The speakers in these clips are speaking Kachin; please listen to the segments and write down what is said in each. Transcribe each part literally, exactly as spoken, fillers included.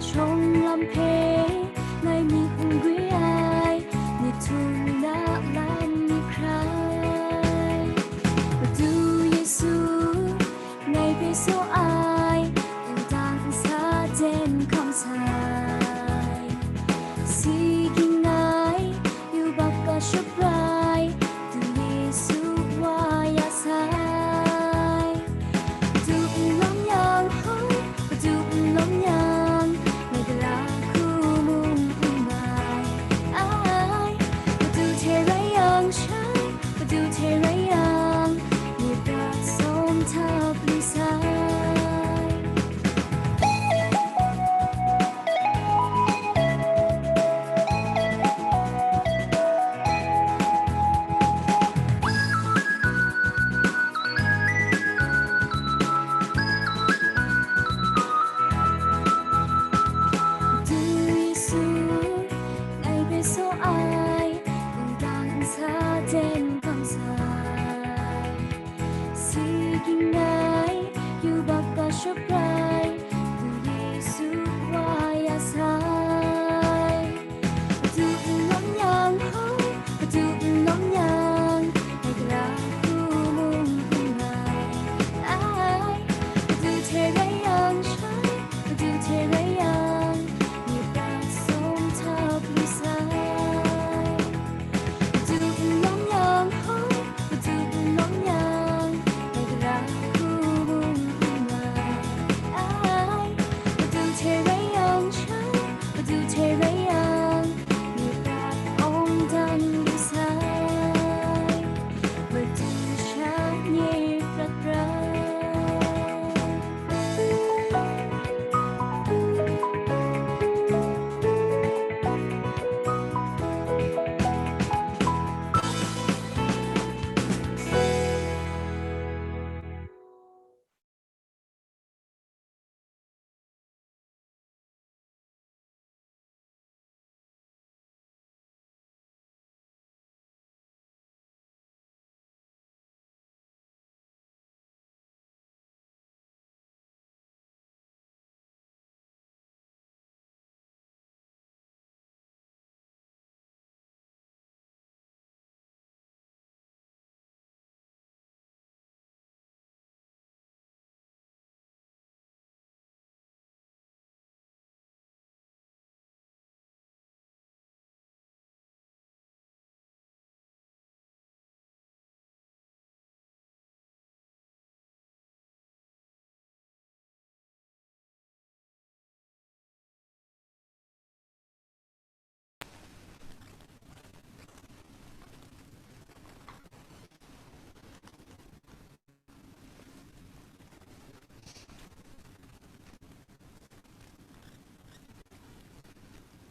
Shawng lam hpe ngai myit n gwi ai, myit htum na lam myit hkrai. Madu Yesu, ngai hpe saw ai, wudang nsa ten hkam sai. Si ging ai, yubak ga shut rai, du Yesu wa ya sai. Madu n lawm yang hoi, Madu n lawm yang, ngai gara hku mung n mai ai. Madu hte rai yang shai, Madu hte rai yang, myit prat sawm htap lu sai. Madu Yesu, ngai hpe saw ai, wudang nsa ten hkam sai. Si ging ai, yubak ga shut rai, du Yesu wa ya sai. Madu n lawm yang hoi, Madu n lawm yang, ngai gara hku mung n mai ai. Madu hte rai yang shai, Madu hte rai yang, myit prat sawm htap lu sai. Madu n lawm yang hoi, Madu n lawm yang, ngai gara hku mung n mai ai. Madu hte rai yang shai, Madu hte rai yang, myit prat awng dan lu sai. Madu sha nye prat rai.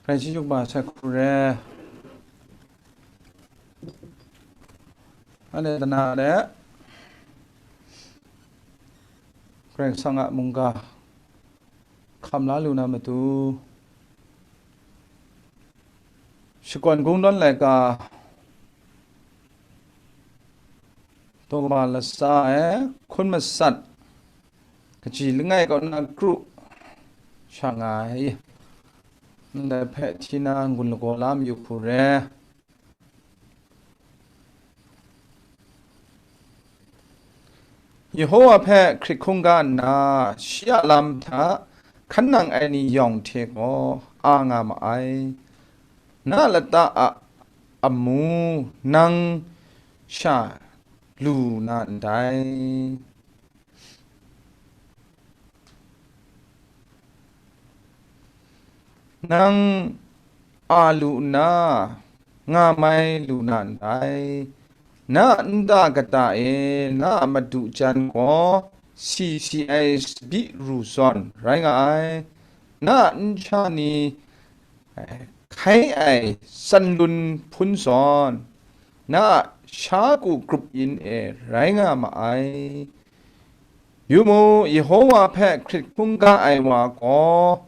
Hpai shi yuk ba sai hku re. Anhte tana de Karai Kasang a mungga hkam la lu na matu, shakawn kungdawn laika, daw kaba latsa ai hkun masat, kaji langai kaw na kru sha nga ai. Ndai hpe hti na n-gun lagaw la mayu hku re. Yehowa hpe hkrit hkungga nna, shi a lam hta hkan nang ai ni yawng hte gaw a nga ma ai. Na lata a amu nang sha lu na ndai. Nang a lu nna, nga mai lu na ndai. Na a nta kata e na a madu jan gaw si si ai tsabyi ru zawn rai nga ai. Na a nsha ni hkai ai tsanlun hpun zawn, na a sha ku grup yin e rai nga ma ai. Yu mu, Yehowa hpe hkrit hkungga ai wa gaw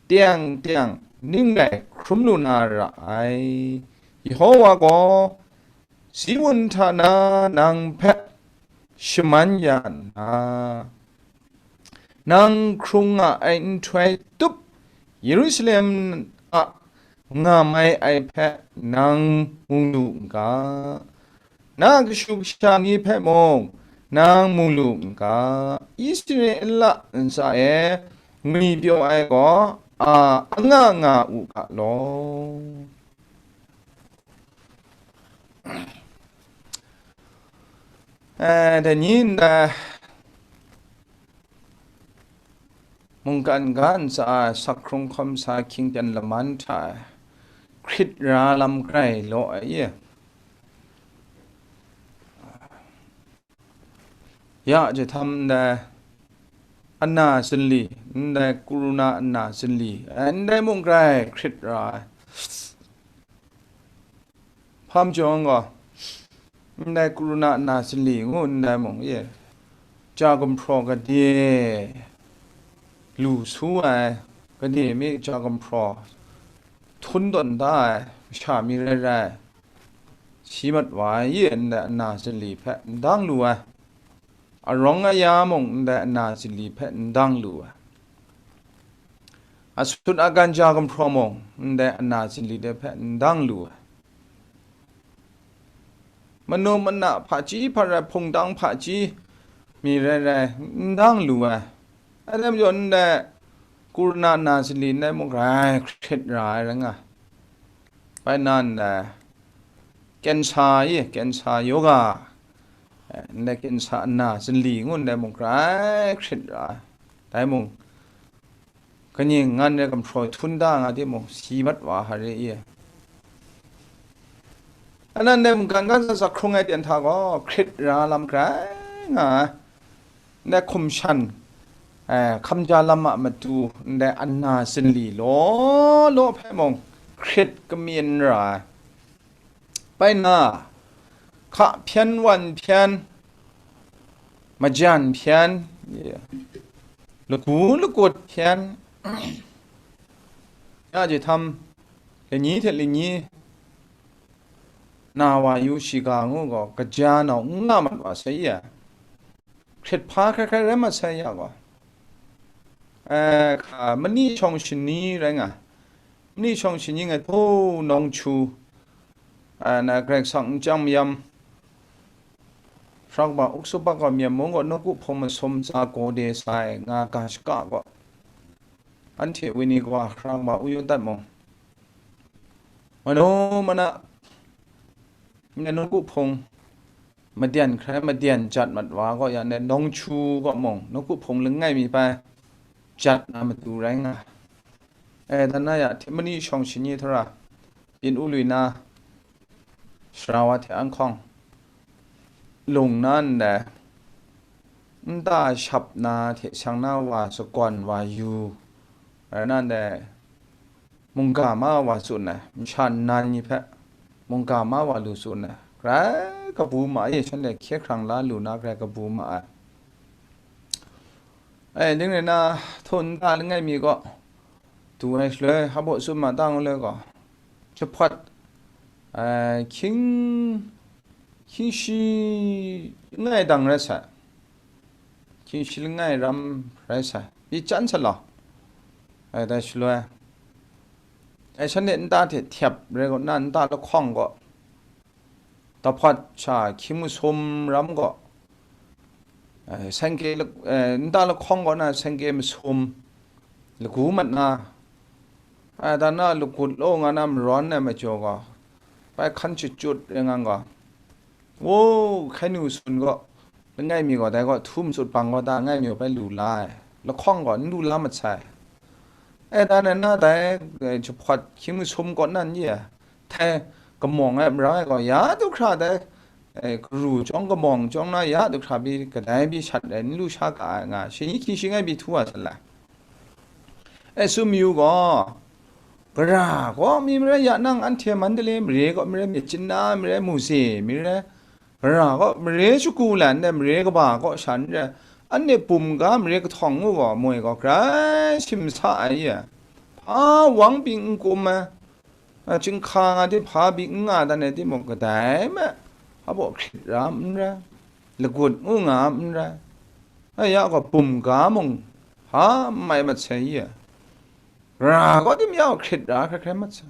teng teng ning rai hkrum lu na ra ai. Yehowa gaw Ziun hta na nang hpe shaman ya nna, Nang hkrung nga ai nhtoi tup, Yerusalem a nga mai ai hpe nang mu lu n ga. Na kashu kasha ni hpe mung nang mu lu n ga. Israela ntsa e ngwi pyaw ai gaw a anga nga u ga law. Eh, dai ni ndai mungkan ga ntsa ai sakhkrung hkawm sa hkying ten laman hta e hkrit ra lam grai law ai e. Ya jahtam ndai ana zinli, ndai kuruna ana zinli, eh, ndai mung grai hkrit ra ai. Hpa majaw gaw, ndai kuruna ana zinli ngu ndai mung e, ja gumhpraw gade lu su ai, gade mi ja gumhpraw htun tawn da ai masha mi rai rai, si mat wa ai, ye ndai ana zinli hpe n dang lu ai, arawng aya mung ndai ana zinli hpe n dang lu ai, asut agan ja gumhpraw mung ndai ana zinli de hpe n dang lu ai, manu mana hpaji hparai hpungdang hpaji mi rai rai n dang lu ai. Atem jaw ndai kurna ana zinli ndai mung grai hkrit ra ai rai nga. Bai na ndai kensa e, kensa yoga, eh, ndai kensa ana zinli ngu ndai mung grai hkrit ra ai. Dai mung, kaning ngan re gumhpraw htung da nga timung, si mat wa hare e. Anan dai mungkan kan sa hkrung ai ten hta gaw, hkrit ra lam grai nga ai. Ndai hkum shan, eh, hkamja lam a matu, ndai ana zinli law law hpe mung, hkrit kamyin ra ai. Bai na, hka hpyen wan hpyen, majan hpyen, lagu lagut hpyen, ya jahtam, lani hte lani, na wa yu shiga ngu gaw, kaja nau n nga mat wa sai ya, hkrit hpa hkrai hkrai rai mat sai ya gaw, eh, hka mani shawng shani rai nga, mani shawng shani ngai hpaw nawng chu, eh, na Karai Kasang n chyam mayam, hprak ba uksu pak gaw myam mung gaw nawku hpawng masum tsa gaw de sai nga ga shaka gaw, anhte wini kawa hprak ba uyu dat mung, manu mana, ndai nawku hpung, maden hkrai maden jat mat wa gaw, ya ndai nawng chu gaw mung, nawku hpung langai mi bai jat na matu rai nga. E, dan na ya, hte mani shawng shani tara, byin u lui na, sara wa hte an hkawng, lung na ndai, nta shap na hte shang na wa sagawn wa yu, rai na ndai, mungga ma wa tsun ai, masha nnan ni hpe mungga ma wa lu tsun ai, grai kabu ma ai, shanhte hkye hkrang la lu na grai kabu ma ai. E, ning rai na, htaw nta langai mi gaw, du ai shaloi, hpa baw tsun ma ta ngu le gaw, jahpawt, e, hkying, hkying shi langai dang rai sai, hkying shi langai ram rai sai, pyi chyan sa law, e, dai shaloi, e, shanhte nta hte htyep rai gaw na, nta lahkawng gaw, jahpawt sha hkying masum ram gaw, e, sengke la-, e, nta lahkawng gaw na sengke masum lagu mat na, e, dan na lagut law nga na marawn ai majaw gaw, bai hkan chyut chyut rai nga gaw, Wo, hkai nu sun gaw, langai mi gaw dai gaw htum tsut bang gaw ta, langai mi gaw bai lu la ai, lahkawng gaw n lu la mat sai. E, dan na dai, e, jahpawt hkying masum kaw nan ye, htai kamawng ai mara ai gaw, ya du hkra dai, e, karu chyawng kamawng chyawng na, ya du hkra pyi kadai pyi shat ai, n lu sha ka ai nga, shani hkying shi langai pyi htu wa sa lai. E, tsun mayu gaw, gara gaw mi marai ya nang, anhte Mandalay mare gaw marai, myit chyanna marai, muze marai, gara gaw mare shagu lan ai, mare kaba kaw sha n rai, anhte bum ga mare kahtawng ngu gaw moi gaw grai shim sa ai ya, hpa wang pyi n kum ai, a, chyinghka nga hte hpa pyi n nga dan ai timung, kadai me hpa baw hkrit ra n rai, lagut ngu nga n rai. A ya gaw bum ga mung, hpa n mai mat sai i? Ra gaw tim yau hkrit ra hkrai hkrai mat sai.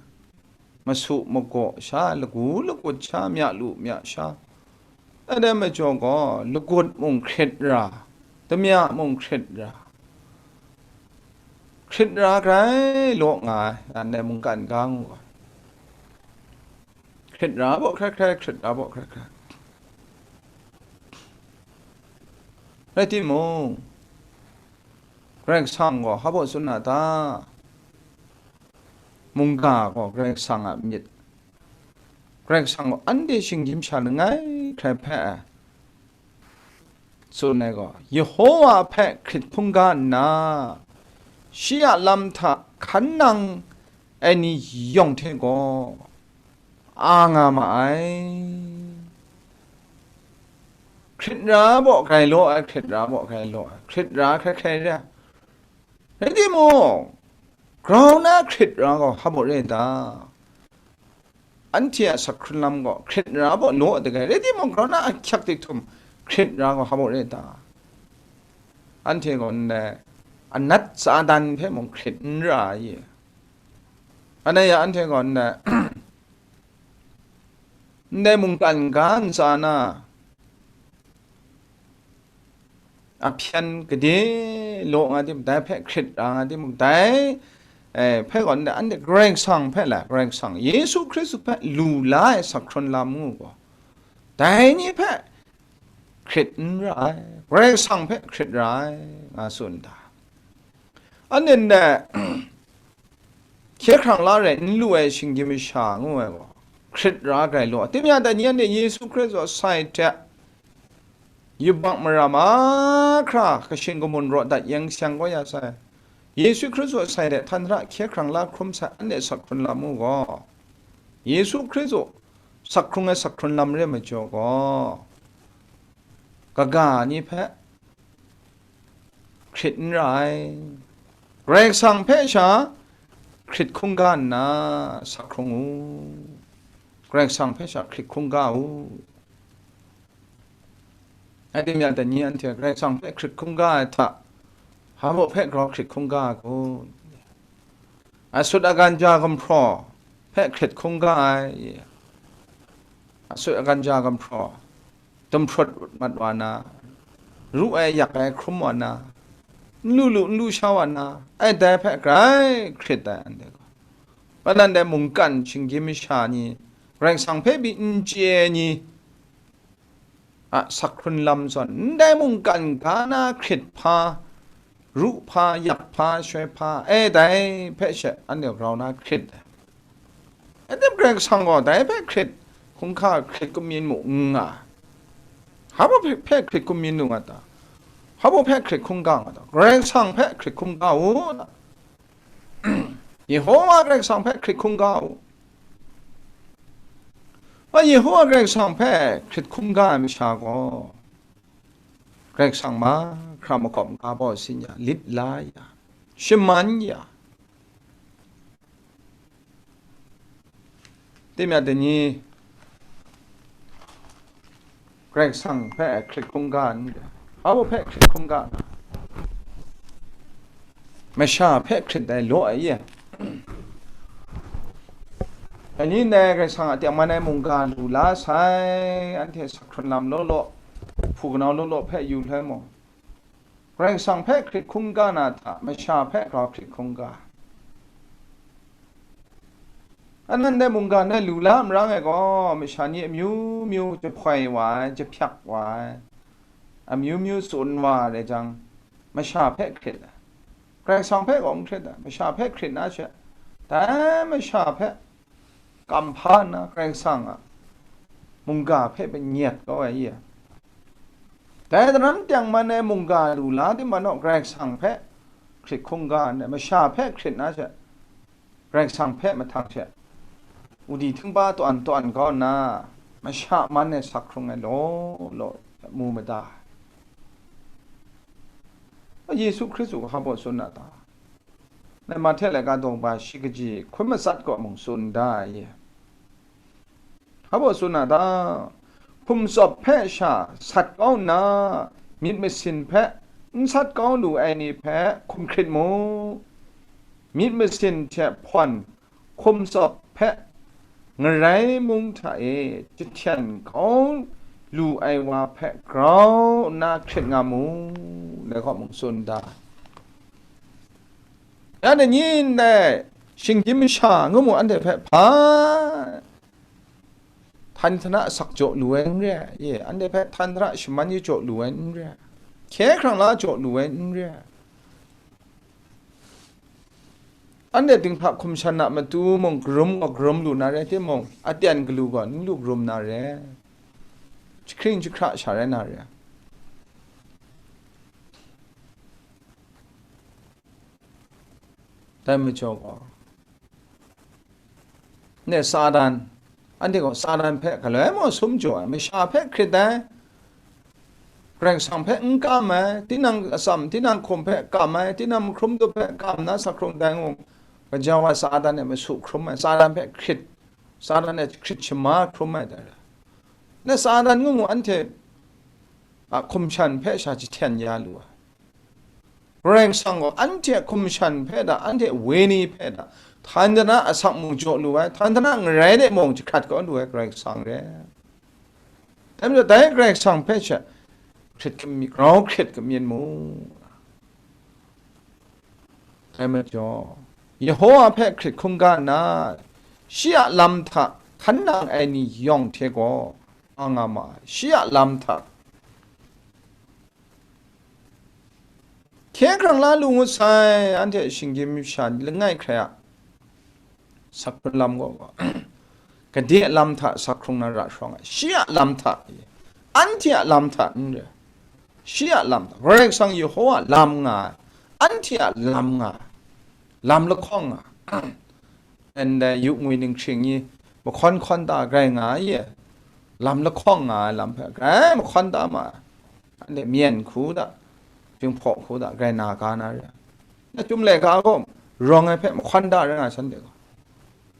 Masu magaw sha, lagu lagut sha, mya lu mya sha, dai majaw gaw lagut mung hkrit ra, damya mung hkrit ra, hkrit ra grai law nga ai, anhte mungkan ga ngu ai. Hkrit ra baw hkrai hkrai, hkrit ra baw hkrai hkrai. Rai timung, Karai Kasang gaw hpa baw tsun a ta? Mungga gaw Karai Kasang a myit, Karai Kasang gaw anhte shinggyim sha langai hkrai hpe ai tsun ai gaw, Yehowa hpe hkrit hkungga nna, shi a lam hta hkan nang ai ni yawng hte gaw a nga ma ai. Hkrit ra baw grai law ai, hkrit ra baw grai law ai, hkrit ra hkrai hkrai re ai. Rai timung, grau na hkrit ra gaw hpa baw re ai ta? Anhte a sak hkrun lam gaw hkrit ra baw law ai, rai timung, grau na ahkyak dihtum hkrit ra gaw hpa baw re ai ta? Anhte gaw ndai anat Satan hpe mung hkrit n ra ai. Anhte ya, anhte gaw ndai, ndai mungkan ga ntsa na ahpyan gade law nga timung, dai hpe hkrit ra nga timung, dai, eh, hpe gaw ndai, anhte Karai Kasang hpe la, Karai Kasang Yesu Hkristu hpe lu la ai sak hkrun lam ngu gaw, dai ni hpe hkrit n ra ai, Karai Kasang hpe hkrit ra ai, nga tsun da. Anhte ndai, hkye hkrang la rai n lu ai shinggyim masha ngu ai gaw, hkrit ra grai law. Tim ya dai ni, anhte Yesu Hkristu a sai hte yubak mara mahkra kashin kamun raw dat yang shang kau ya sai. Yesu Hkristu a sai hte htan hta hkye hkrang la hkrum sai anhte sak hkrun lam u gaw, Yesu Hkristu sak hkrung ai sak hkrun lam re majaw gaw, kaga ni hpe hkrit n ra ai. Karai Kasang hpe sha hkrit hkungga nna sak hkrung u. Karai Kasang hpe sha hkrit hkungga u. Rai timung, dai ni anhte Karai Kasang hpe hkrit hkungga ai hta, hpa baw hpe grau hkrit hkungga ai kun? Asut agan ja gumhpraw hpe hkrit hkungga ai. Asut agan ja gumhpraw, dumhprut mat wa na, ru ai yak ai hkrum wa na, n lu lu n lu sha wa na, ai dai hpe grai hkrit ai anhte gaw. Anhte mungkan shinggyim masha ni, Karai Kasang hpe pyi n chye ai ni a sak hkrun lam zawn, ndai mungkan ga na hkrit hpa, ru hpa, yak hpa, shoi hpa, e dai hpe she anhte grau na hkrit ai. Anhte Karai Kasang gaw dai hpe hkrit hkungga, hkrit kumyin mu n nga. Hpa baw hpe hkrit kumyin mu nga ta? Hpa baw hpe hkrit hkungga nga ta? Karai Kasang hpe hkrit hkungga u. Yehowa Karai Kasang hpe hkrit hkungga u. Wa, Yehowa Karai Kasang hpe hkrit hkungga ai masha gaw, Karai Kasang mahkra makawp maga baw sin ya, lit la ya, shaman ya, Tim ya, dai ni Karai Kasang hpe hkrit hkungga n, hpa baw hpe hkrit hkungga nga? Masha hpe hkrit ai law ai ye. Dai ni ndai Karai Kasang a tengman ai mungga lu la sai, anhte sak hkrun lam law law, hpu kanau law law hpe yu hloi mung, Karai Kasang hpe hkrit hkungga na hta, masha hpe grau hkrit hkungga. Anhte mungga na lu la marang e gaw, masha ni amyu myu jahpoi wa ai, jahpyak wa ai, amyu myu tsun wa ai rai jang, masha hpe hkrit ai. Karai Kasang hpe gaw n hkrit ai, masha hpe hkrit na she, dai masha hpe kam hpa nna Karai Kasang a mungga hpe panyet kau ai i? Dai daram tengman ai mungga lu la tim majaw, Karai Kasang hpe hkrit hkungga nna, masha hpe hkrit na she, Karai Kasang hpe mahtang she, udi htingba tawn tawn kau nna, masha man e sak hkrung ai law law mu mada ai. Yesu Hkristu hpa baw tsun na ta? Ngai Mahte laika daw ba shi kaji hkun matsat kaw mung tsun da ai. Hpa baw tsun na ta? Hkum tsawp hpe sha sat kau nna, myit masin hpe n sat kau lu ai ni hpe hkum hkrit mu. Myit masin hte hpawn hkum tsawp hpe ngarai mung hta e jahten kau lu ai wa hpe grau nna hkrit nga mu, dai kaw mung tsun da. Ya ni ndai shinggyim masha ngu mu, anhte hpe hpa htan htan a asak jaw lu ai n re ai, ye, anhte hpe htan htan a shaman jaw lu ai n re ai, hkye hkrang la jaw lu ai n re ai. Anhte dinghta hkum shan a matu mung karum gaw karum lu na re, timung, aten galu gaw n lu karum na re, jahkring jahkra sha rai na re. Dai majaw gaw, ne, Satan, anhte gaw Satan hpe galoi mawsum jaw ai, masha hpe hkrit ai, Karai Kasang hpe n kam ai, tinang atsam, tinang hkum hpe kam ai, tinang mahkrum tup hpe kam na sa hkrung dai ngu, gaja wa Satan e masu hkrum ai, Satan hpe hkrit, Satan e hkrit shama hkrum ai dai ra. Ne, Satan ngu mu, anhte a hkum shan hpe sha jahten ya lu ai. Karai Kasang gaw anhte a hkum shan hpe da, anhte a wenyi hpe da, htan htan a asak mung jaw lu ai, htan htan a ngarai de mung jahkrat kau lu ai Karai Kasang re. Dai majaw dai Karai Kasang hpe she hkrit kami-, grau hkrit kamyin mu. Dai majaw, Yehowa hpe hkrit hkungga nna, shi a lam hta hkan nang ai ni yawng hte gaw, a nga ma ai, shi a lam hta. Hkye hkrang la lu ngut sai, anhte shinggyim masha langai hkrai a sak hkrung lam gaw, gade a lam hta sak hkrung na ra hkrawng ai, shi a lam hta, anhte a lam hta n re, shi a lam hta, Karai Kasang Yehowa lam nga ai, anhte a lam nga ai, lam lahkawng nga ai. Ndai yu ngwi ninghkring ni mahkawn hkawn ta grai nga ai, lam lahkawng nga ai lam hpe grai mahkawn ta ma ai. Anhte myen hku da, jinghpaw hku da, grai na ga na re ai. Na Chyum laika gaw rawng ai hpe mahkawn ta rai nga ai, shanhte gaw.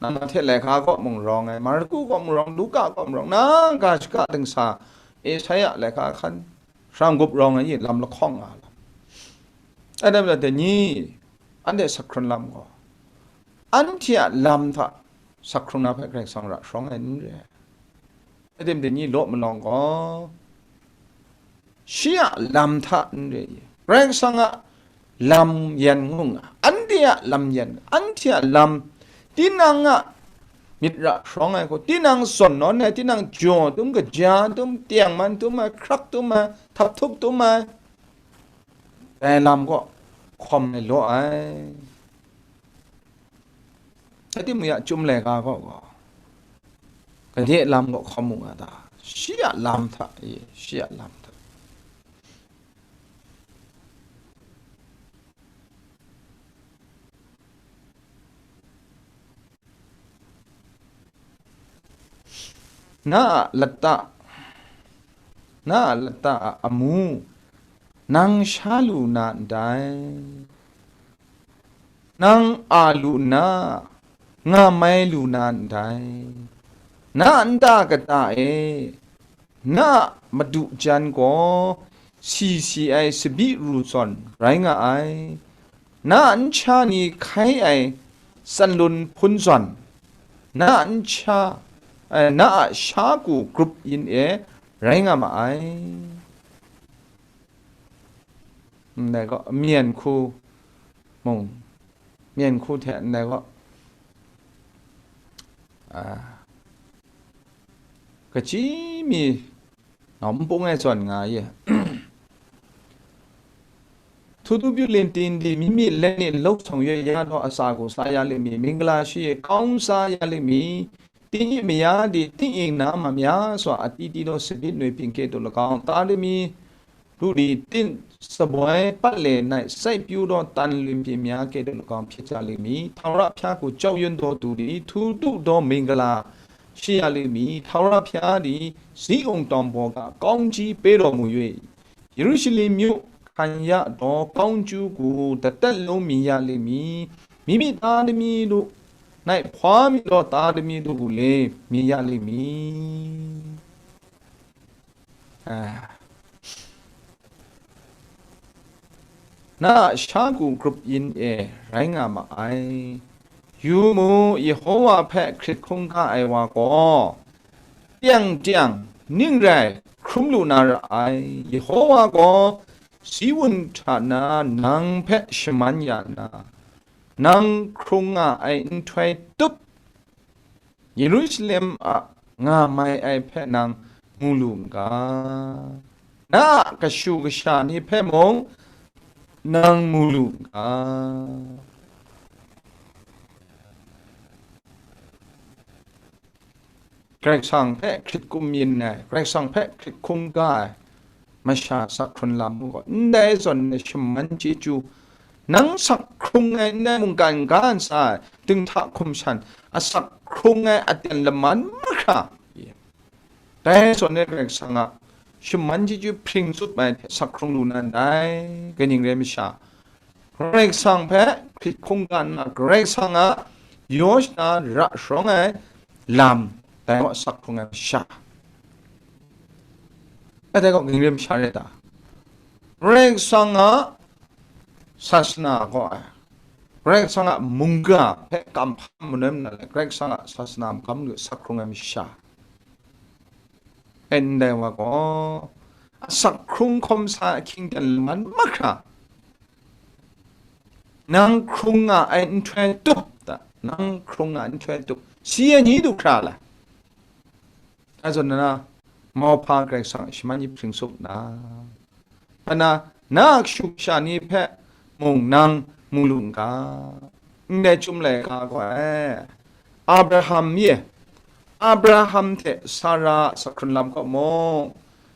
Na Mahte laika gaw mung rawng ai, Marku gaw mung rawng, Luka gaw mung rawng, na ga shaka dingsa, Esaia laika hkan, hkrang gup rawng ai, lam lahkawng nga ai lam. Dai majaw dai ni, anhte sak hkrung lam gaw, anhte a lam hta sak hkrung na hpe Karai Kasang ra hkrawng ai n re ai. Adim de ni law malawng gaw, shi a lam hta n re ai. Karai Kasang a lam yan ngu nga, anhte a lam yan, anhte a lam, tinang a myit ra hkrawng ai hku, tinang zawn nawn ai, tinang jaw tum, kaja tum, tengman tum ai, hkrak tum ai, htap htup tum ai, dai lam kaw hkawm ai law ai. Rai timung ya, Chyum laika kaw gaw, gade lam kaw hkawm mu nga ta? Shi a lam hta e, shi a lam hta. Na a lata, na a lata a amu, nang sha lu na ndai. Nang a lu nna, nga mai lu na ndai. Na a nta kata e, na a madu jan gaw si si ai tsabyi ru zawn rai nga ai. Na a ncha ni hkai ai sanlun hpun zawn, na a ncha, eh, na a sha ku grup yin e rai nga ma ai. Ndai gaw, myen hku mung, myen hku hte ndai gaw, a, kaji mi, nau npung e zawn nga ye. Htu tu byu lin tin di, mi mi let ni nlok sawng yoi ya daw, a sa ku sa ya li mi, mingla shi e kaung sa ya li mi, Tingyi maya di, tingyi na ma mya swa a titi daw sabit noi pyin kye du lagau, ta de mi, du di, tin saboi pat le nai sai pyu daw tan lun pyin mya kye du lagau, hpyit ja li mi, htau ra hpya ku jau yun daw du di, htu du daw mingala shi ya li mi, htau ra hpya di, zi ung tawm baw ga kaung ji pe daw mu ye. Yerusalem myu hkan ya daw kaung ju ku datat lung mi ya li mi, mi mi ta de mi lu, nai hpa mi daw ta de mi du gu le, mi ya li mi. Ah. na a sha ku grup yin e rai nga ma ai. Yu mu, Yehowa hpe hkrit hkungga ai wa gaw, tiang tiang, ning rai hkrum lu na ra ai. Yehowa gaw Ziun hta na nang hpe shaman ya na, nang hkrung nga ai nhtoi tup, Yerusalem a nga mai ai hpe nang mu lu n ga, na a kashu kasha ni hpe mung nang mu lu n ga. Karai Kasang hpe hkrit kum yin ai, Karai Kasang hpe hkrit hkungga ai masha sak hkrun lam u gaw, ndai zawn ai shaman chyeju, nang sak hkrung ai ndai mungkan ga ntsa ai, dinghta hkum shan, asak hkrung ai aten laman mahkra, dai zawn ai Karai Kasang a shaman chyeju hpring tsup ai hte sak hkrung lu na ndai, kaning rai masha, Karai Kasang hpe hkrit hkungga nna, Karai Kasang a yaw shana ra sharawng ai lam, dai gaw sak hkrung ai masha. Dai gaw kaning rai masha rai ta? Karai Kasang a sasana gaw ai, Karai Kasang a mungga hpe kamhpa manoi mana le, Karai Kasang a sasana magam lu sak hkrung ai masha. Ndai wa gaw, asak hkrung hkawm sa ai ahkying ten laman mahkra, nang hkrung nga ai nhtoi tup ta, nang hkrung nga ai nhtoi tup, si ai ni du hkra la? Dai zawn na, mauhpa Karai Kasang a shaman ni hpring tsup nna, ana, na a kashu kasha ni hpe mung nang mu lu n ga, ndai Chyum laika gaw e, Abraham ye, Abraham hte Sara a sak hkrun lam kaw mung,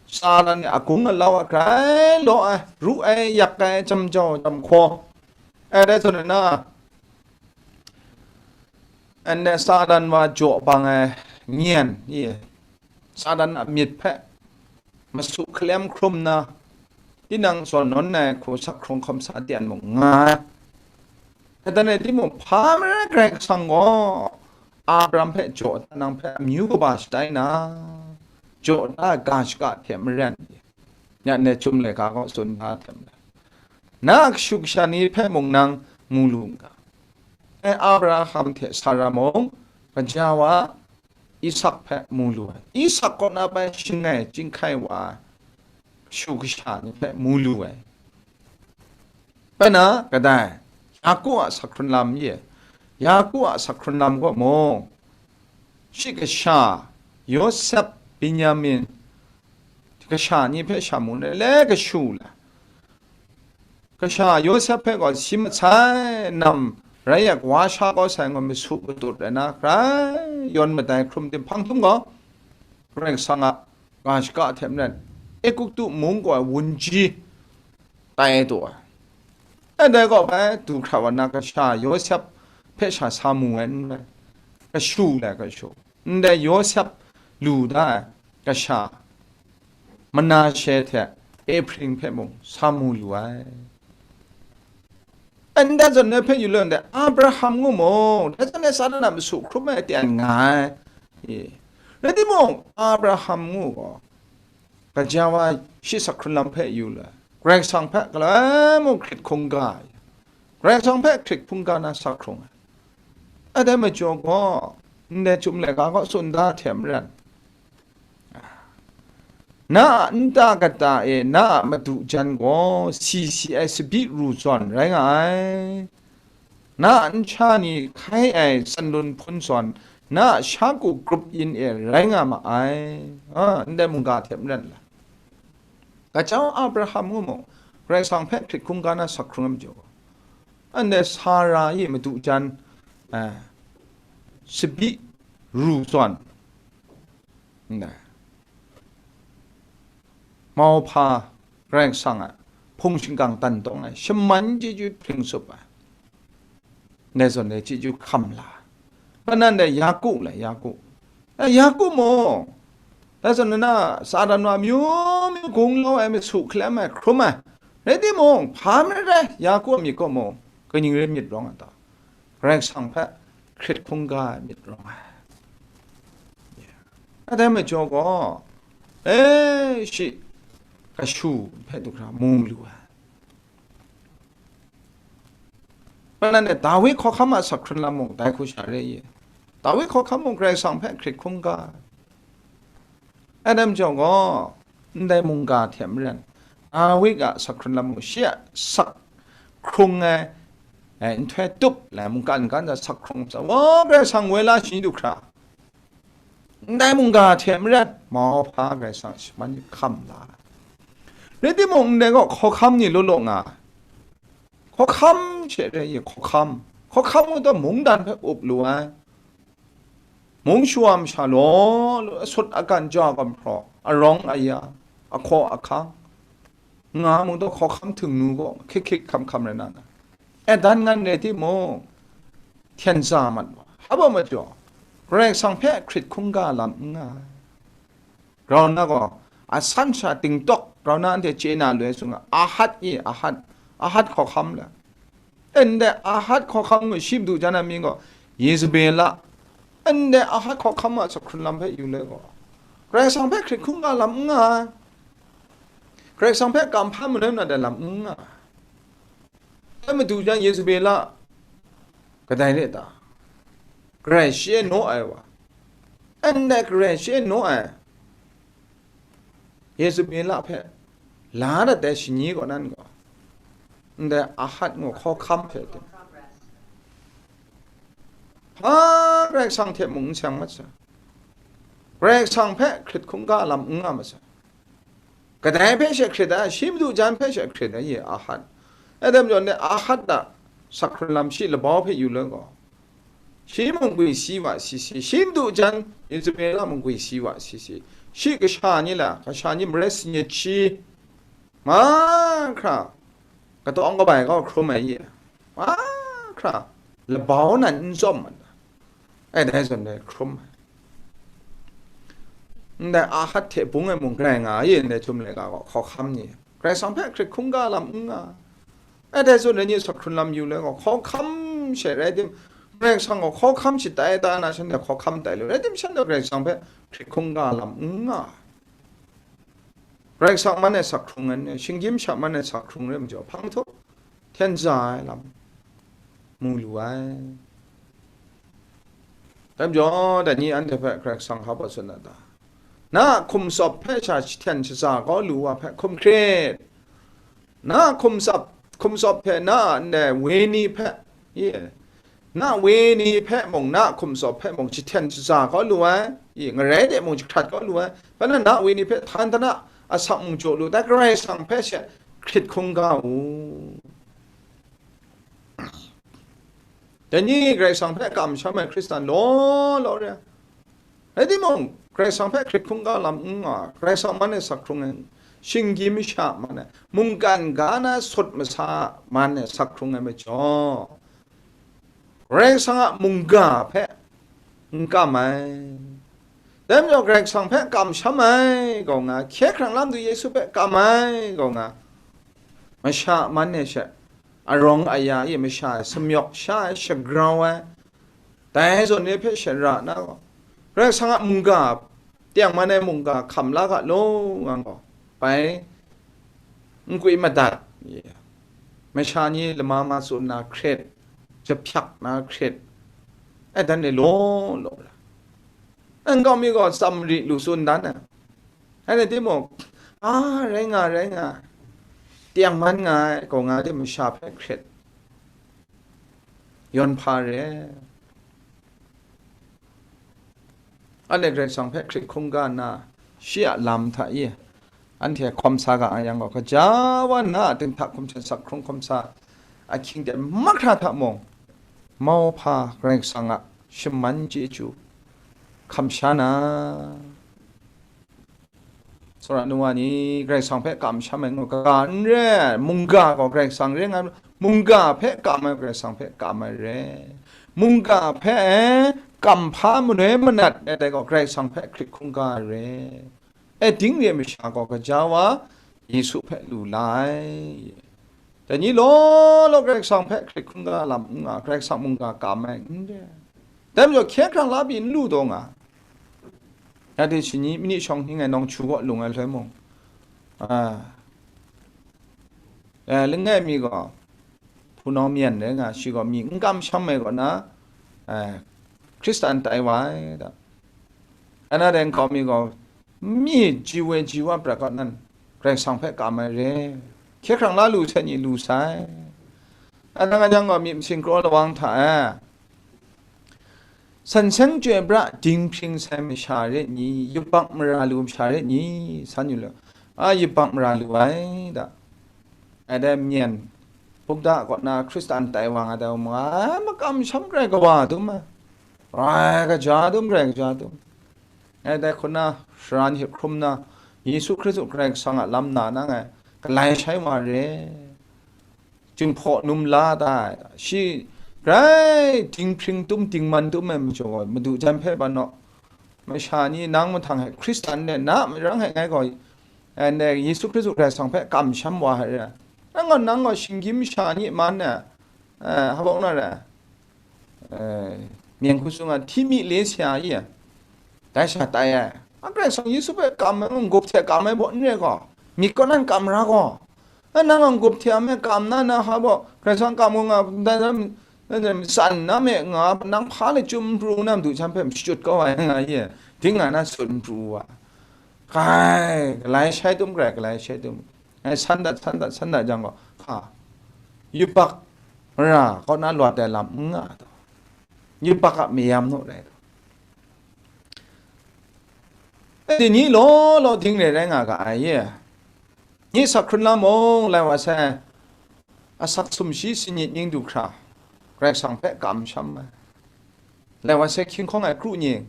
Sara ni agung alau a grai law ai, ru ai, yak ai, jam jau jam hkaw, e, dai zawn na, Anhte Satan wa jaw bang ai nyen, i, Satan a myit hpe masu hkalem hkrum nna, tinang zawn nawn ai hku sak hkrung hkawm sa de ai mung nga ai. Kadan rai timung, hpa marai Karai Kasang gaw Abraham hpe jaw da, nang hpe amyu kaba shatai na, jaw da ai ga shaka hte maren, ya ne Chyum laika gaw tsun da hte maren, na a kashu kasha ni hpe mung nang mu lu n ga. Dai Abraham hte Sara mung, gaja wa Isak hpe mu lu ai. Isak kaw na bai shangai chyinghkai wa ai kashu kasha ni hpe mu lu ai. Bai na, kadai, Yaku a sak hkrun lam ye, Yaku a sak hkrun lam kaw mung, shi kasha, Yawsep, Benyamin, kasha ni hpe sha mu le, le kashu la, kasha Yawsep hpe gaw si masai nam rai yak wa sha kau sai ngu masu matut ai na, grai yawn madai hkrum tim hpang htum gaw, Karai Kasang a ga shaka hte maren, Egutu mung gaw ai wunji tai taw ai. Ndai gaw bai du hkra wa na, kasha Yawsep hpe sha sa mu ai n rai, kashu lai kashu, ndai Yawsep lu da ai kasha Manashe hte Ehpring hpe mung sa mu lu ai. Ndai zawn na hpe yu law ndai, Abraham ngu mung, dai zawn na Satan a masu hkrum ai aten nga ai. E, rai timung, Abraham ngu gaw, gaja wa shi sak hkrun lam hpe yu la, Karai Kasang hpe galoi mung hkrit hkungga ai, Karai Kasang hpe hkrit hkungga na sak hkrung ai. Adai majaw gaw, ndai Chyum laika gaw tsun da hte maren, na a nta kata e na a madu jan gaw si si ai sabi ru zawn rai nga ai. Na a nsha ni hkai ai sanlun hpun zawn, na a sha ku grup yin e rai nga ma ai. A, ndai mungga hte maren la, gaja wa Abraham ngu mung, Karai Kasang hpe hkrit hkungga na sak hkrung ai majaw, ndai Sara e madu jan, a, sabi ru zawn, ndai mauhpa Karai Kasang a hpung shingkang dan tawng ai, shaman chyeju hpring tsup ai, ndai zawn e chyeju hkam la ai. Kanan dai Yaku le, Yaku, e, Yaku mung, dai zawn na Satan wa amyu myu gung lau ai, masu hkalem ai, hkrum ai, rai timung, hpa marai rai, Yaku a myit kaw mung, kaning rai myit rawng ai ta? Karai Kasang hpe hkrit hkungga ai myit rawng ai. Adai majaw gaw, e, shi kashu hpe du hkra mu lu ai. Anhte Dawi hkawhkam a sak hkrun lam mung dai hku sha re i? Dawi hkawhkam mung Karai Kasang hpe hkrit hkungga ai. Adam jau gaw, ndai mungga hte maren, Dawi a sak hkrun lam mung shi a sak hkrung ai, ai nhtoi tup lai mungkan gan a sak hkrung sa, wa Karai Kasang woi la shi du hkra, ndai mungga hte maren, mauhpa Karai Kasang shaman hkam la ai. Rai timung, ndai gaw hkawhkam ni law law nga ai. Hkawhkam she re i, hkawhkam. Hkawhkam gaw mungdan hpe up lu ai. Mung shawa masha law law, asut agan ja gumhpraw, arawng aya, ahkaw ahkang, nga mung daw hkawhkam htingnu gaw hkik hkik hkam hkam rai na na. E dan ngan rai timung, hten sa mat wa. Hpa majaw, Karai Kasang hpe hkrit hkungga lam n nga ai. Grau na gaw, asan sha tingtawk grau na anhte chye na loi sung a, Ahat i, Ahat, Ahat hkawhkam la. Ndai Ahat hkawhkam gaw shi madu jan ai mying gaw Yezebela. Ndai Ahat hkawhkam a sak hkrun lam hpe yu le gaw, Karai Kasang hpe hkrit hkungga lam n nga ai. Karai Kasang hpe kam hpa manoi manat ai lam n nga ai. Dai madu jan Yezebela kadai re ta? Karai shi e naw ai wa. Ndai Karai shi e naw ai Yezebela hpe la dat ai shani kaw nan gaw, ndai Ahat ngu hkawhkam hpe tim, hpa Karai Kasang hte mung n seng mat sai. Karai Kasang hpe hkrit hkungga lam n nga mat sai. Kadai hpe she hkrit ai, shi madu jan hpe she hkrit ai, ye Ahat. Adam jaw ne Ahat a sak hkrun lam shi labau hpe yu le gaw, shi mung gwi si wa si si, shi madu jan Yezebela mung gwi si wa si si, shi kasha ni la, kasha ni marai si nyit shi, mahkra katawng kabai kau hkrum ai ye, mahkra labau nan n tsawm mat ai, dai zawn dai hkrum ai. Ndai Ahat hte bung e mung grai nga ai, ndai htum laika gaw hkawhkam ni, Karai Kasang hpe hkrit hkungga lam n nga ai. Dai zawn dai ni sak hkrun lam yu le gaw, hkawhkam she rai tim, Karai Kasang gaw hkawhkam shatai ta na, shanhte hkawhkam tai lu rai tim, shanhte Karai Kasang hpe hkrit hkungga lam n nga ai. Karai Kasang man e sak hkrung ai, shinggyim sha man e sak hkrung re majaw, hpang htaw hten za ai lam mu lu ai. Dai majaw, dai ni anhte hpe Karai Kasang hpa baw tsun na ta? Na a hkum tsawp hpe sha jahten shaza kau lu wa hpe hkum hkrit. Na a hkum tsawp, hkum tsawp hte na a ndai wenyi hpe, ye, na wenyi hpe mung, na a hkum tsawp hpe mung jahten shaza kau lu ai, i, ngarai de mung jahkrat kau lu ai, bai na, na wenyi hpe htan htan a asak mung jaw lu, dai Karai Kasang hpe she hkrit hkungga u. Dai ni Karai Kasang hpe kamsham ai Hkristan law law re ai. Rai timung, Karai Kasang hpe hkrit hkungga lam n nga, Karai Kasang man e sak hkrung ai, shinggyim sha man e, mungkan ga na sut masa man e sak hkrung ai majaw, Karai Kasang a mungga hpe n kam ai. Dai majaw, Karai Kasang hpe kamsham ai gaw nga, hkye hkrang lam du Yesu hpe kam ai gaw nga, masha man e she arawng aya e masha e samyawk sha ai, shagrau ai, dai zawn ni hpe shara na gaw, Karai Kasang a mungga, tengman ai mungga hkam la ga law nga gaw, bai n kwi madat, masha ni lama ma tsun na hkrit, jahpyak na hkrit, ai dan e law law la, n kau mi gaw tsam ri lu tsun dan ai. Anhte timung, a, rai nga, rai nga, tengman nga ai, gaw nga de masha hpe hkrit, yawn hpa re ai. Anhte Karai Kasang hpe hkrit hkungga nna, shi a lam hta e anhte hkawm sa ga ai yang gaw, gaja wa nna a dinghta hkum hten sak hkrung hkawm sa ahkying de mahkra hta mung, mauhpa Karai Kasang a shaman chyeju hkam sha na, Sara nu wa ni Karai Kasang hpe kamsham ai ngu ga n re, mungga gaw Karai Kasang re nga, mungga hpe kam ai, Karai Kasang hpe kam ai re. Mungga hpe kam hpa manoi manat ai dai gaw Karai Kasang hpe hkrit hkungga ai re. E, ding re masha gaw gaja wa Yesu hpe lu la ai. Dai ni law law Karai Kasang hpe hkrit hkungga lam n nga, Karai Kasang mungga kam ai n re. Dai majaw hkye hkrang la pyi n lu taw nga. Ya de shani mani shawng hning ai nawng hchu kaw lung ai loi mung, a, e, langai mi gaw hpunau myen rai nga, shi gaw myi n kamsham ai kaw na, eh, Hkristan tai wa ai da. Ana dai nkau mi gaw, myi ji woi ji wa prat kaw nan, Karai Kasang hpe kam ai re. Hkye hkrang la lu sai ni lu sai. Anang anang gaw myit masin kraw lawang hta e, san seng chyoi pra dinghpring sai masha ret ni, yubak mara lu masha ret ni, san yu law, a, yubak mara lu ai da. Ai dai myen, bukda kaw na Hkristan tai wa nga ai, makam sham Karai Kawa dum ai, Karai Kaja dum, Karai Kaja dum. Ai dai hku na, sharan hte hkrum na, Yesu Hkristu Karai Kasang a lam na nang ai, galai shai wa re. Jinghpaw num la da ai, shi grai dinghpring tum, dingman tum ai majaw, Madu jan hpe ban naw, masha ni nang mahtang hte Hkristan de na marang hte ngai gaw, eh, ne, Yesu Hkristu Karai Kasang hpe kamsham wa ai re. Nang gaw, nang gaw shinggyim masha ni man na, eh, habawng na re, eh, myen hku sung a, hti mi le sha i, dai sha tai ai. A, Karai Kasang Yesu hpe kam ai, n-gup hte kam ai baw n re gaw, myit kaw nan kam ra gaw, a, nang a n-gup hte a me kam na, na ha baw, Karai Kasang kam u nga, dai, dai, dai, dai, matsan na me nga, nang hpa lachyum pru na, Madu jan hpe shachyut kau ai nga ye, ding nga na tsun pru wa. Kai, galai shai dum, grai galai shai dum. Ai, san dat, san dat, san dat jang gaw, hka, yubak mara kaw na lawt ai lam n nga taw, yubak a mayam naw rai taw. Dai ni law law ding re rai nga ga ai ye. Ni sak hkrun la mung, lai wa sai, asak sumshi singyit ning du hkra, Karai Kasang hpe kamsham ai. Lai wa sai hkying hkawng ai kru nying,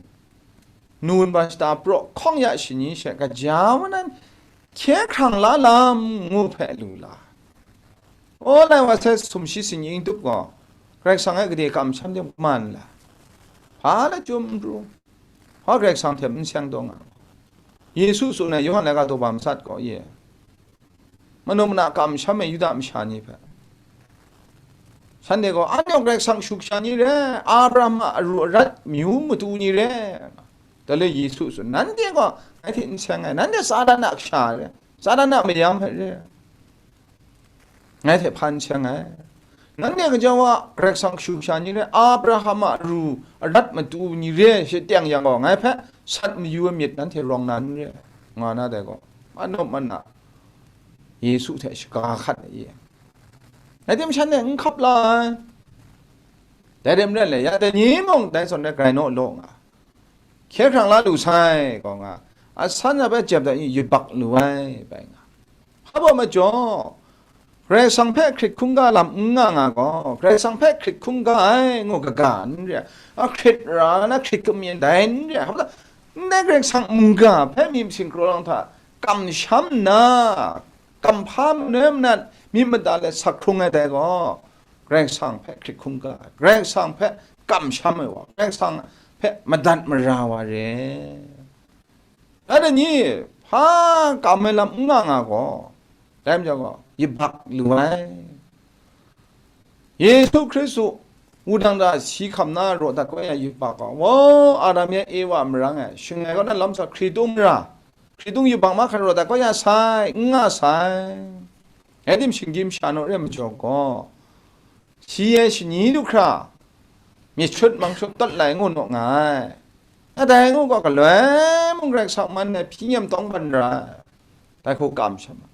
nu nba shata praw hkawng ya shani she, gaja wa nan hkye hkrang la lam ngu hpe lu la. O, lai wa sai sumshi singyit ning dup gaw, Karai Kasang e gade kamsham de man la. Hpa lachyum n pru, hpa Karai Kasang hte n seng taw nga. Yesu tsun ai Yawhan laika daw ba masat gaw, ye, manu mana kamsham ai Yuda masha ni hpe, shanhte gaw, anhte gaw Karai Kasang shu kasha ni re, Abraham a aru arat myu matu ni re. Dai le Yesu tsun, nanhte gaw ngai hte n seng ai, nanhte Satan a kasha re, Satan a mayam hpe re, ngai hte hpa n seng ai. Nanhte gaja wa Karai Kasang shu kasha ni re, Abraham a aru arat matu ni re, she teng yang gaw, ngai hpe sat mayu ai myit nanhte rawng na n re, nga na dai gaw, manu mana Yesu hte shaga hkat ai. Dai tim shan e n hkap la ai. Dai rim rai le, ya dai ni mung dai zawn rai grai naw law nga, hkye hkrang la lu sai, gaw nga, asan a bai jep dat yubak lu ai, bai nga. Hpa baw majaw, Karai Kasang hpe hkrit hkungga lam n nga nga gaw, Karai Kasang hpe hkrit hkungga ai ngu kaga n re ai, a hkrit ra na hkrit kamyin dai n re ai, hpa baw, ndai Karai Kasang mungga hpe myit masin kraw lang hta kamsham nna, kamhpa manoi manat myit mada let sak hkrung ai dai gaw, Karai Kasang hpe hkrit hkungga ai, Karai Kasang hpe kamsham ai wa, Karai Kasang hpe madat mara wa re. Dai ni, hpa kam ai lam n nga nga gaw, dai majaw gaw, yubak lu ai. Yesu Hkristu wudang da si hkam na raw dat kau ya yubak gaw, wo, Adam yan Ewa marang e, shangai kaw na lam sa hkritung ra, hkritung yubak mahkra raw dat kau ya sai, n nga sai. Rai tim, shinggyim sha naw re majaw gaw, si ai shani du hkra, myit shut mang shut tawt lai ngu naw nga ai. Kadai ngu gaw, galoi mung Karai Kasang man ai hpyi nyem tawng ban ra ai. Dai hku kamsham ai.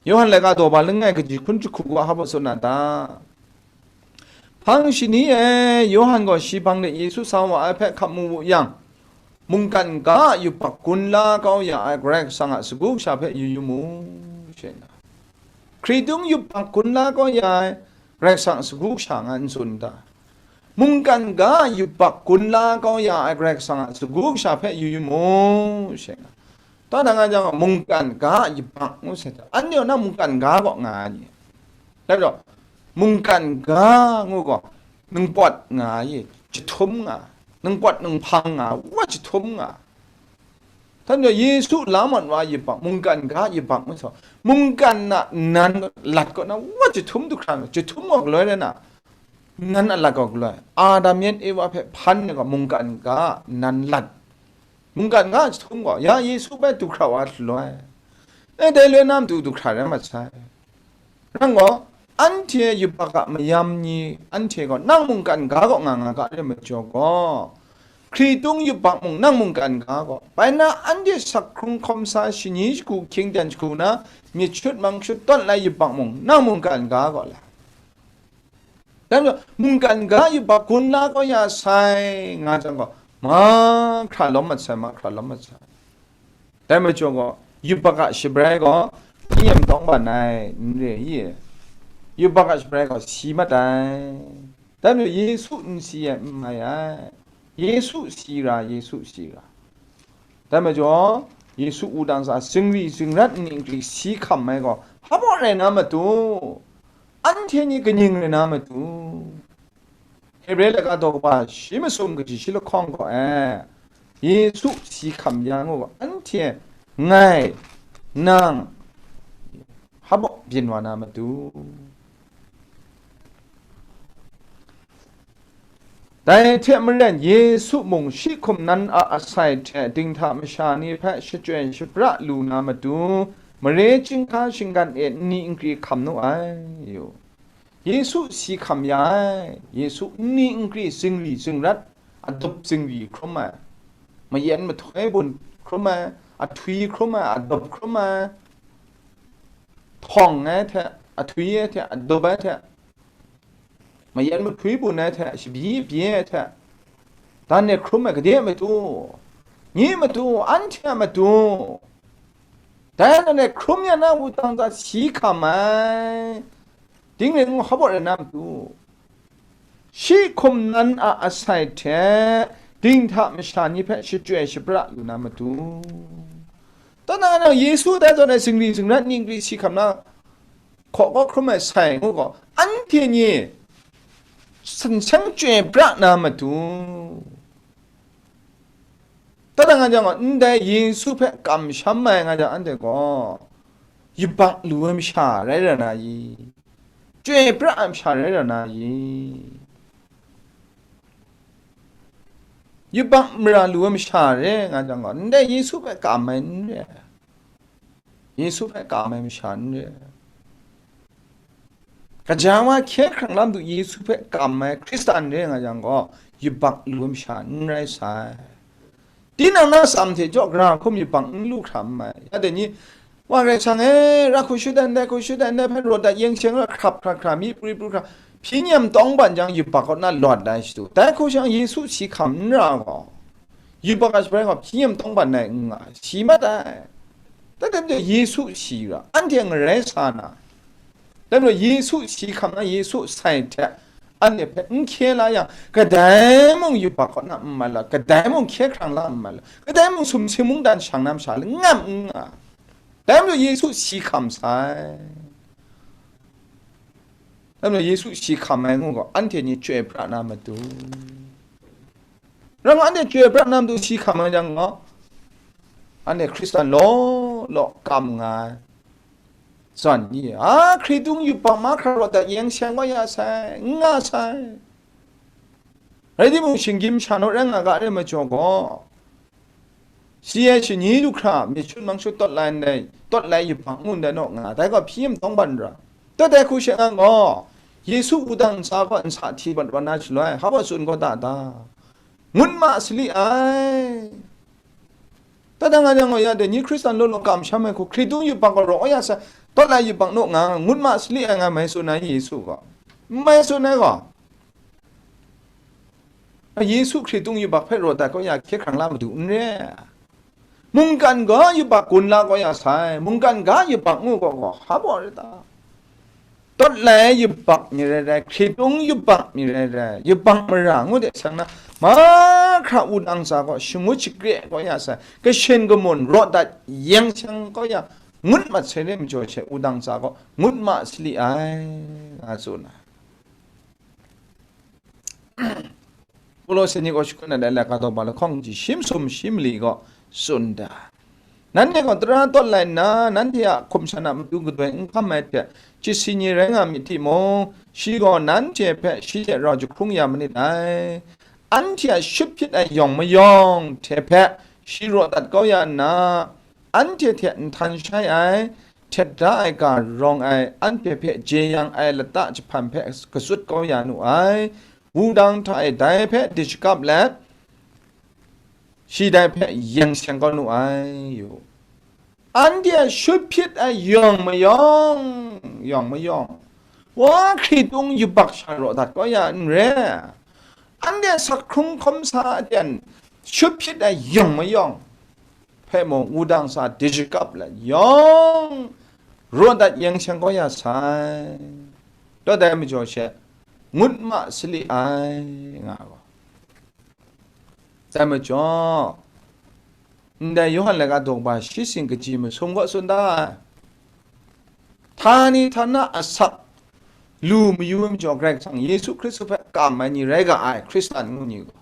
Yawhan laika daw ba langai kaji hkun jahku wa hpa baw tsun na ta? Hpang shani e, Yawhan gaw shi hpang de Yesu sa wa ai hpe hkap mu wu yang, mungkan ga a yubak gun la kau ya ai Karai Kasang a sagu kasha hpe yu yu mu, she nga. Hkritung yubak gun la kau ya ai Karai Kasang a sagu kasha nga n tsun ta? Mungkan ga a yubak gun la kau ya ai Karai Kasang a sagu kasha hpe yu yu mu, she nga. Tadang a jang, mungkan ga a yubak ngu sai hta, anhte na mungkan ga kaw nga ai ni? Dai majaw, mungkan ga ngu gaw, ningpawt nga ai, jahtum nga, ningpawt ninghpang nga, wa jahtum nga. Htan jaw, Yesu la mat wa yubak, mungkan ga yubak ngu sa, mungkan a nan lat kaw na, wa jahtum du hkra, jahtum gaw galoi rai na, nan a lat gaw galoi, Adam yan Ewa hpe hpan ai gaw, mungkan ga nan lat. Mungkan ga jahtum gaw, ya Yesu bai du hkra wa loi. E, dai loi na matu du hkra rai mat sai. Nang gaw, Anhte yubak a mayam ni anhte gaw nang mungkan ga kaw nga nga ga re majaw gaw, hkritung yubak mung nang mungkan ga gaw, bai na anhte sak hkrung hkawm sa, shani shagu hkying dan shagu na, myit shut mang shut tawt lai yubak mung nang mungkan ga gaw la. Dan gaw, mungkan ga yubak gun la kau ya sai, nga jang gaw, mahkra lawm mat sai, mahkra lawm mat sai. Dai majaw gaw, yubak a shabrai gaw, hpyi nyem tawng ban ai, n re i? Yubak a shabrai gaw si mat ai. Dai majaw Yesu n si ai n mai ai. Yesu si ra, Yesu si ra. Dai majaw, Yesu wudang sa, zingri zingrat nni nkri si hkam ai gaw, hpa baw rai na matu, anhte ni kaning rai na matu. Hebre laika daw kaba shi masum kaji shi lahkawng gaw e, Yesu si hkam ya ngu gaw, anhte ngai, nang, hpa baw byin wa na matu. Dai hte maren Yesu mung shi hkum nan a asai hte dinghta masha ni hpe shachyoi shapra lu na matu, mare chyinghka shinggan e nni nkri hkam nu ai. Yesu si hkam ya ai, Yesu nni nkri zingri zingrat, adup zingri hkrum ai, mayen mahtoi bun hkrum ai, ahtwi hkrum ai, adup hkrum ai, htawng ai hte, ahtwi ai hte, adup ai hte, mayen mahtwi bun ai hte, shabyi bye ai hte, dan e hkrum ai gade a matu, nye matu, anhte a matu, dai dan e hkrum ya na wudang hta si hkam ai, ding rai ngu hpa baw rai na matu, shi hkum nan a asai hte dinghta masha ni hpe shachyoi shapra lu na matu. Tawna nang Yesu dai zawn e zingri zingrat nni nkri si hkam na, hkaw kau hkrum ai sai ngu gaw, anhte ni san seng chyoi pra na matu. Tawna nga jang gaw, ndai Yesu hpe kamsham ai nga jang, anhte gaw yubak lu ai masha rai ra na i? Chyoi pra ai masha rai ra na i? Yubak mara lu ai masha re nga jang gaw, ndai Yesu hpe kam ai n re ai. Yesu hpe kam ai masha n re ai. Kaja wa hkye hkrang lam du Yesu hpe kam ai Hkristan re nga jang gaw, yubak lu ai masha n rai sai. Tinang na atsam hte jaw gara hkum yubak n lu hkra n mai. Ya dai ni, Wa Karai Kasang e, ra hku shut ai ndai, hku shut ai ndai hpe rawt dat, yeng seng rawt hkrap hkra hkra, mi pru pru hkra, hpyi nyem tawng ban jang yubak kaw na lawt ai shadu. Dai hku shang Yesu si hkam n ra gaw, yubak a shabrai gaw hpyi nyem tawng ban ai n nga, si mat ai. Dai hte maren Yesu si ra, anhte ngarai sa na, dai majaw Yesu si hkam na Yesu sai hte anhte hpe n hkye la yang, kadai mung yubak kaw na n mai la, kadai mung hkye hkrang la n mai la, kadai mung sumsing mungdan shang na masha langam n nga. Dai majaw Yesu si hkam sai. Dai majaw Yesu si hkam ai ngu gaw, anhte ni chyoi pra na matu. Rang anhte chyoi pra na matu si hkam ai jang gaw, anhte Hkristan law law kam nga ai. Zawn ni, a, hkritung yubak mahkra rawt dat yeng seng wa ya sai, n nga sai. Rai timung, shinggyim sha naw rai nga ga re majaw gaw, si ai shani lu hkra, myit shut mang shut tawt lai ndai, tawt lai yubak ngu ndai naw nga, dai gaw hpyi nyem tawng ban ra. Dai hku she nga gaw, Yesu wudang ntsa gaw nsa hti bat wa na shaloi, hpa baw tsun gaw da da? Ngut ma sali ai. Dai dang nga yang gaw, ya dai ni Hkristan law law kamsham ai hku, hkritung yubak gaw raw ya sa, tawt lai yubak naw nga, ngut ma sali ai nga mai tsun ai Yesu gaw. N mai tsun ai gaw, Yesu hkritung yubak hpe rawt dat kaw ya hkye hkrang la madu n re. Mungkan ga yubak gun la kaw ya sai, mungkan ga yubak ngu gaw gaw, hpa baw rai ta? Tawt lai yubak mi rai rai, hkritung yubak mi rai rai, yubak mara ngu de sang na, mahkra wudang ntsa gaw shangut shakre kaw ya sai, kashin kamun rawt dat yeng seng kaw ya, ngut mat sai re majaw she, wudang ntsa gaw ngut ma sali ai, nga tsun ai. Kolose ni gaw shakut na dai laika daw ba lahkawng ji shi masum shi mali gaw tsun da. Nanhte gaw tara tawt lai nna, nanhte a hkum shan a matu gadoi n hkam ai hte, chyi si ni rai nga myit timung, shi gaw nanhte hpe shi hte rau jahkrung ya manit ai. Anhte a shut hpyit ai yawng mayawng hte hpe shi raw dat kau ya nna, anhte hte nhtan shai ai, htet da ai ga rawng ai, anhte hpe jeyang ai lata jahpan hpe katsut kau ya nu ai. Wudang hta e dai hpe di shakap let, shi dai hpe yeng seng kau nu ai, yu. Anhte a shut hpyit ai yawng mayawng, yawng mayawng, wa hkritung yubak sha raw dat kau ya n re. Anhte sak hkrung hkawm sa aten shut hpyit ai yawng mayawng hpe mung wudang sa di shakap let yawng raw dat yeng seng kau ya sai. Dai majaw she, ngut ma sali ai, nga gaw. Dai majaw, ndai Yawhan laika daw ba shi sing kaji masum gaw tsun da ai. Htani htana asak lu mayu ai majaw, Karai Kasang Yesu Hkristu hpe kam ai ni rai ga ai, Hkristan ngu ni gaw.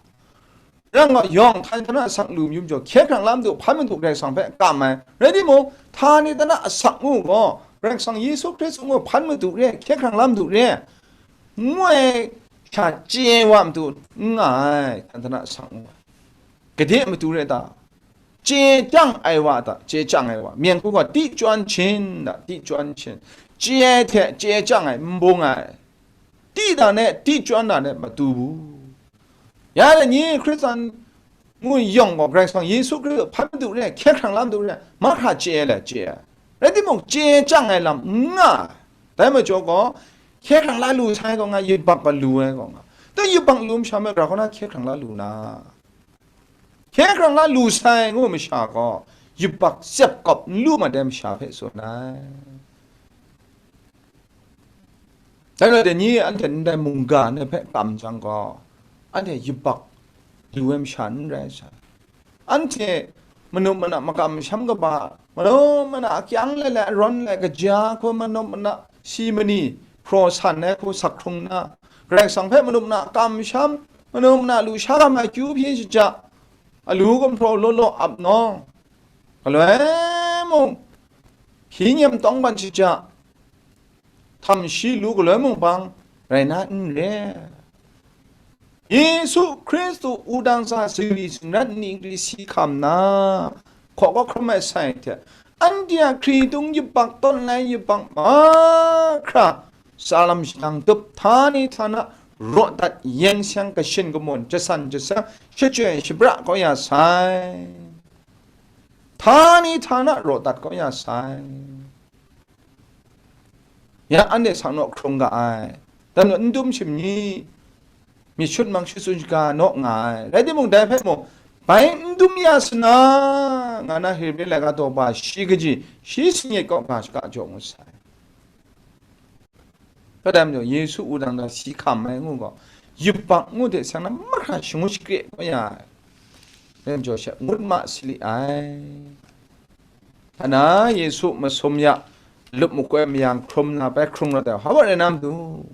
Rai nga, yawng htani htana asak lu mayu majaw, hkye hkrang la madu, hpan madu, Karai Kasang hpe kam ai. Rai timung, htani htana asak ngu gaw, Karai Kasang Yesu Hkristu ngu hpan madu re, hkye hkrang la madu re, ngu ai sha chye ai wa matu n nga ai, htani htana asak ngu ai. Gade matu re ta? Chye chyang ai wa ta, chye chyang ai wa. Myen hku gaw, ti chyan hpyin ta, ti chyan hpyin. Chye ai hte chye chyang ai n bung ai. Ti da ne, ti chyan da ne, matu bu. Ya le ni, Hkristan ngu yawng gaw, Karai Kasang Yesu Hkristu hpan madu re, hkye hkrang la madu re, mahkra chye ai le chye ai. Rai timung, chye chyang ai lam n nga ai. Dai majaw gaw, hkye hkrang la lu sai gaw nga, yubak gaw lu ai gaw nga. Dai yubak lu masha me, gara kaw na hkye hkrang la lu na? Hkye hkrang la lu sai ngu masha gaw, yubak tsep kawp n lu mat ai masha hpe tsun ai. Dai rai, dai ni anhte ndai mungga ni hpe kam jang gaw, anhte yubak lu ai masha n rai sai. Anhte manu mana makam masham kaba, manu mana akyang le le, arawn le kaja hku, manu mana si mani hpraw san ai hku sak hkrung nna, Karai Kasang hpe manu mana kam masham, manu mana lusha gam ai akyu hpyi shaja, alu gumhpraw law law ap nawng, galoi mung hpyi nyem tawng ban shaja, htam shi lu galoi mung bang rai na n re. Yesu Hkristu wudang sa singri singrat ni nkri si hkam na, hkaw kau hkrum ai sai hte, anhte a hkritung yubak tawn ai yubak mahkra, tsa lam shadang tup, htani htana raw dat, yeng seng, kashin kamun, jasan jaseng, shachyoi shabra kau ya sai. Htani htana raw dat kau ya sai. Ya anhte sang naw hkrung ga ai. Dan naw n dum shim ni, myit shut mang shi tsun shaga naw nga ai. Rai timung, dai hpe mung, bai n dum ya sana, nga na Hebre laika daw ba shi kaji, shi sanit kaw ga shaga jaw ngut sai. Kadai majaw, Yesu wudang da si hkam ai ngu gaw, yubak ngu de sang na mahkra shangut shakre kau ya ai. Dai majaw, sha ngut ma sali ai. Ana Yesu masum ya lup makoi mayang hkrum na bai hkrung rawt ai, hpa rai na matu?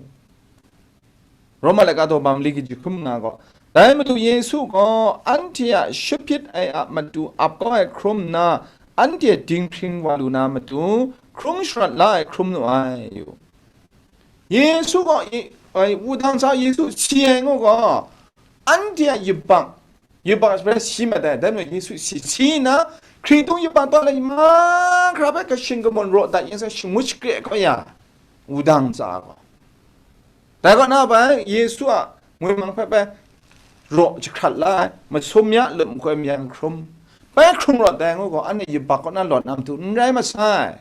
Roma laika daw ba mali kaji hkrum nga gaw, dai matu Yesu gaw anhte a shut hpyit ai a matu ap kau ai hkrum nna, anhte dinghpring wa lu na matu, hkrung sharawt la ai hkrum nu ai yu. Yesu gaw i-, ai, wudang sa Yesu si ai ngu gaw, anhte a yubak, yubak bai si mat ai, dai majaw Yesu si, si nna, hkritung yubak tawn ai mahkra hpe kashin kamun raw dat, yeng seng, shangut shakre kau ya, wudang sa gaw. Dai kaw na bai, Yesu a ngwi mang hpe bai raw jahkrat la ai, masum ya lup makoi mayang hkrum, bai hkrung rawt ai ngu gaw, anhte yubak kaw na lawt na matu n rai masai.